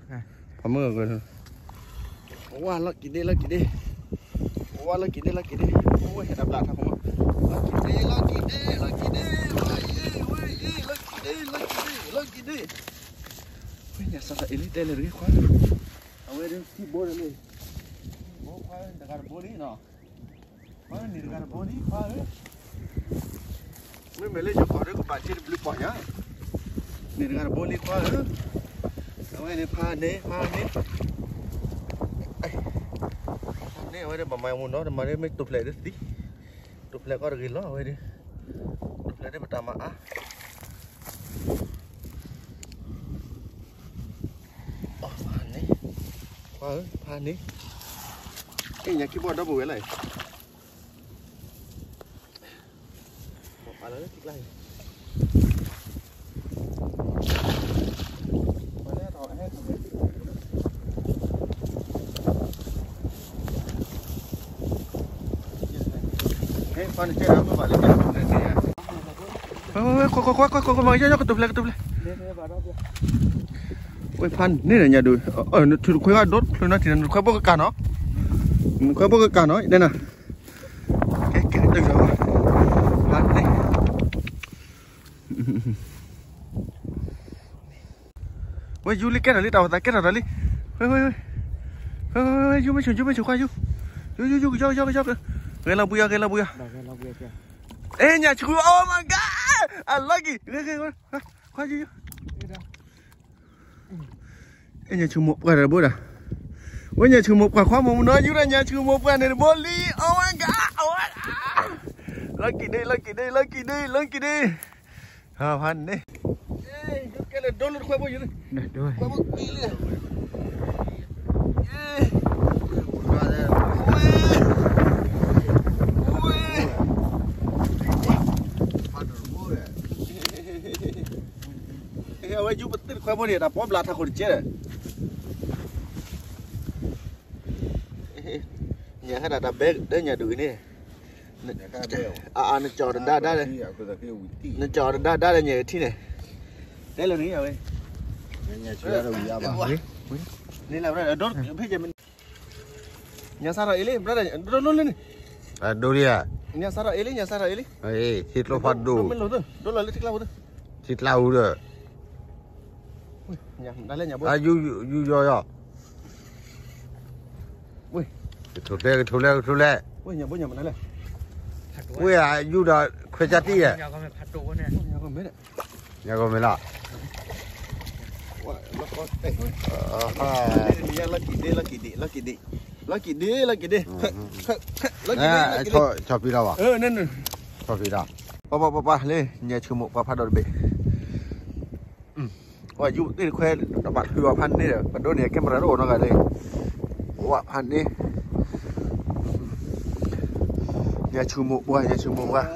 ဖးမုၢ်ဂၤကွဲး, ဝါလီၢ်က့ၤဒ့ လီၢ်က့ၤဒ့, ဝါလီၢ်က့ၤဒ့ လီၢ်က့ၤဒ့, ဝဲဟဲတဘျးထီၣ်ခီမီ, လီၢ်က့ၤဒ့ လီၢ်က့ၤဒ့ လီၢ်က့ၤဒ့, ဝဲယ့ ဝဲယ့ လီၢ်က့ၤဒ့ လီၢ်က့ၤဒ့ လီၢ်က့ၤဒ့, ဝဲညၣ်စးထီၣ်အ့ၣ်လံ တဲလၢတဂ့ၤခွါ, အဝဲဒၣ်ထံဘိဒၣ်လံ, ဘိခွါ တဂၤတဘိလံနီၤ, ခွါန့ၣ်တဂၤတဘိလံခွါဧၢ, မ့မ့ၢ်လၢယကီၢ်ဒီးကဘၣ်စ့တဘျုးပီၢ်ညါ, န့ၣ်တဂၤတဘိလံခွါဧၢ, အဝဲန့ၣ်ဖးန့ၣ် ဖးန့ၣ်, ဖးန့ၣ် အဝဲဒၣ်ဘၣ်မၤမူနီၤ တမၤဒ်မ့ၢ်တိာ်ဖျဲးဒ်သံ, တိာ်ဖျဲးကီတဂ့ၤလီၤ အဝဲဒၣ်, တိာ်ဖျဲးဒ်ပတၢ်မၤအါ ဖးန့ၣ်, ခွါဧၢ ဖးန့ၣ်, အဲညါခံဘီၣ်ဒီပုၢ်ဝဲၢ်လၢ ဝဲ ခွါ ခွါ ခွါ ခွါ ခွါ မၤက့ၤ ကတိၤဖျဲး ကတိၤဖျဲး, ဝဲဖးန့ၣ်ညါဒုး, ထုးတခွဲကဒီးဖျိနီၤ ထံၣ်နခွဲဘိၣ်ကကၤနီၤ, နခွဲဘိၣ်ကကၤနီၤ ဒ်နၤ, ကဲ ကဲ ကဲ ဖးန့ၣ် ဝဲယူလံ ကဲထီၣ်လံ တၢ်အိၣ်သးကဲထီၣ်တၢ်လံ, ဝဲ ဝဲ ဝဲ ယူမ့ၢ်ဆိၣ် ယူမ့ၢ်ဆိၣ်ခွါယူ, ယူ ယူ ယူ ကယီ ကယီ ကယီ, ဂဲၤလီၤဘှံးယီၤ ဂဲၤလီၤဘှံးယီၤ, အဲ ညၣ်ဆူၣ် oh my god, I like it, ဂဲၤ ဂဲၤ ခွါယူ ယူ အဲ ညၣ်ဆူၣ်မိၢ်ပှၢ်တဘိဒၣ်, ဝဲညၣ်ဆူၣ်မိၢ်ပှၢ်ခွါမ့ၢ်မနီၤ ယူဒၣ်ညၣ်ဆူၣ်မိၢ်ပှၢ်န့ၣ်တဘိလံ oh my god, လီၢ်က့ၤဒ့ လီၢ်က့ၤဒ့ လီၢ်က့ၤဒ့ လီၢ်က့ၤဒ့, ဖးန့ၣ် ကဲလၢဒိလၢတခွဲဘိယူၤ, ခွဲဘိက့ၤလံ, အဝဲယူပသ့ၣ်တခွဲဘိန့ၣ် တၢ်ပီဘျးထးခိၣ်တကဲဒီး ညၣ်ဟဲဒၣ်တၢ်ဘဲဒၣ်ညၣ်ဒုးအံၤန့ၣ်, အအ နကၠီတဒါဒါဒီး, နကၠီတဒါဒါဒီးညၣ်ထံန့ၣ်, တဲလၢနဝဲ, ညၣ်စးထီၣ်အ့ၣ်လံ brother, ဒိလၢန့ၣ်, ညၣ်စးထီၣ်အ့ၣ်လံ ညၣ်စးထီၣ်အ့ၣ်လံ, ညၣ်စးထီၣ်အ့ၣ်လံ, ထံကျိဖးဒိၣ်, ထံကျါအူဒီး, ယူယီၤယီၤ, ကထိးဖျဲးကထိးဖျဲးကထိးဖျဲး, ဝ့ၢ်အယူဒီးခွဲးကၢတံၢ်ဧါ, ညါကီမ့ၢ်လီၤ, လီၢ်က့ၤဒ့ လီၢ်က့ၤဒ့ လီၢ်က့ၤဒ့, လီၢ်က့ၤဒ့ လီၢ်က့ၤဒ့, လီၢ်က့ၤဒ့, လီၢ်က့ၤဒ့, ဆီၣ်ဖံးလီၤဘၣ်, ဆီၣ်ဖံးလီၤ, ပပပပလၢ ညၣ်ဆူၣ်မိၢ်ပှၢ်ဖးဒိၣ်တဘ့ၣ် ဝဲယူၤသ့ၣ်တခွဲ တဘၣ်ထုးအီၤဖးန့ၣ်ဒီး ပဒိးန့ၢ်ကဲမရၤတအိၣ်နီတဂၤလၢ ဝဲဖးန့ၣ် ညၣ်ဆူၣ်မိၢ်ပှၢ် ညၣ်ဆူၣ်မိၢ်ပှၢ်,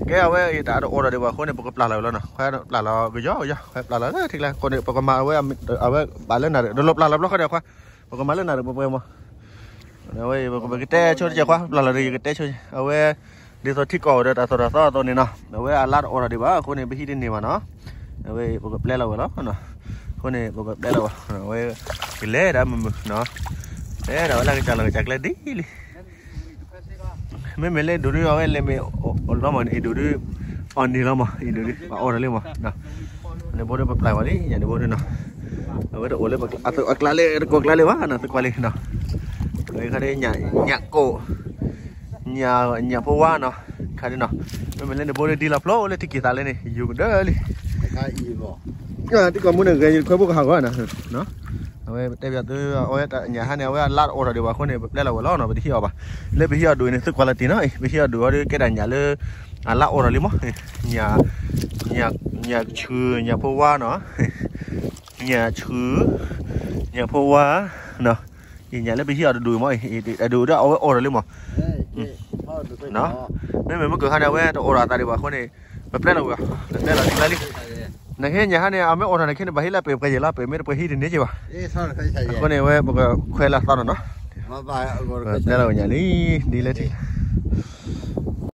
ကဲအဝဲအံၤတၢ်တအိၣ်ဒီးဒံးဘၣ်အဃိန့ၣ် ပကပျၢ်လီၤဝဲလီၤနီၤ, ခွဲပျၢ်လီၤကယီကယီ ခွဲပျၢ်လီၤလၢထံကျါအဃိန့ၣ် ပကမၤဝဲ အဝဲဘၣ်လၢနၤဒီး တလိၣ်ပျၢ်လီၤဘျီဃီဒီးခွါ, ပကမၤလၢနၤဒီးပှဲၤပှဲၤမး အဝဲ ပကတဲဆိတကဲးခွါ ပျၢ်လီၤဒီး ယကတဲဆိ, အဝဲ ဒ်သိးထံကီၢ်ဝဲဒီးတၢ်သိၣ်တၢ်သီအသိးန့ၣ်နီၤ, အဝဲအလါတအိၣ်ဒီးဒံးဘၣ်အဃိန့ၣ် ပဟံးတန့ၢ်ဘၣ်နီၤ, အဝဲ ပကပျဲလီၤဝဲလီၤ, အဃိန့ၣ် ပကပျဲလီၤဝဲ, အဝဲ ကလဲၤဒၣ်မုာ်မုာ်နီၤ, လဲၤဒၣ်ဝဲလၢကစၢ်လီၢ်ကစၢ်ကျဲဒ်လံ မ့မ့ၢ်လၢဒိၣ်ဒုအဝဲလဲၤမ့ၢ်အိၣ်လီၤမး အံၤဒိၣ်ဒု အီၣ်န့ၢ်လီၤမး အံၤဒိၣ်ဒု ပှၤအီၣ်တၢ်လံမး, န့ၣ်ဘိဒုပပျၢ်ဝဲလံ ယၤန့ၣ်ဘိဒုနီၤ, အဝဲတအိၣ်လၢအကျါလၢ တကိးကျါလၢၤဘၣ်နီၤ သကွၢ်လံနီၤ, ဝဲခါဒ် ညၣ်ကိၣ် ညၣ်ဖိဝါနီၤ, ခါဒ်နီၤ, မ့မ့ၢ်လၢန့ၣ်ဘိဒုဒ်လီၤဖျိလၢထံက့ၤသးလၢန့ၣ် ယူၤကဒၢလံ တံၢ်ကီၢ်မူန့ၣ် ဂဲၤယခွဲဘိကဟးဂီၤနီၤ, အဝဲတဲဘၣ်သု အဝဲညၣ်ဟါန့ၣ် အဝဲအလါတအိၣ်ထီၣ်ဒံးဘၣ်အဃိန့ၣ် ပပျဲလီၤဝဲလီၤနီၤ ပတဟံးအီၤဘၣ်, လၢပဟံးအီၤဒိၣ်အံၤန့ၣ် သုကွၢ်လီၤတံၢ်နီၤ, ပဟံးအီၤဒိၣ်အီၤဒီးကဲဒၣ်ညၣ်လၢ အလါအိၣ်ထီၣ်လံမး, ညၣ် ညၣ်ဆူၣ် ညၣ်ဖိဝါနီၤ, ညၣ်ဆူၣ် ညၣ်ဖိဝါနီၤ, အံၤညၣ်လၢပဟံးအီၤတဒိၣ်အံၤမး, အဒိၣ်ဒီးအဝဲအိၣ်ထီၣ်လံမး မ့မ့ၢ်မုၢ်ကဟါန့ၣ် အဝဲတအိၣ်ဒီးအသးဒံးဘၣ်အဃိန့ၣ် ပပျဲလီၤဝဲ ပပျဲလီၤတံၢ်ကျါလံ, နဟ့ၣ်ညၣ်ဟါန့ၣ် အမ့ၢ်အိၣ်ထီၣ်န့ၣ်ခဲန့ၣ် ဘၣ်ဟ့ၣ်လၢပှဲၤပှဲၤယဲၢ်လီၤ ပမ့ၢ်တပှဲၤဟံးတန့ၢ်က့ၤဘၣ်, အဃိန့ၣ် အဝဲပကခွဲးလၢသီနီၤနီၤ, ပပျဲလီၤညၣ်လံ ဒ်လဲၣ်ထံ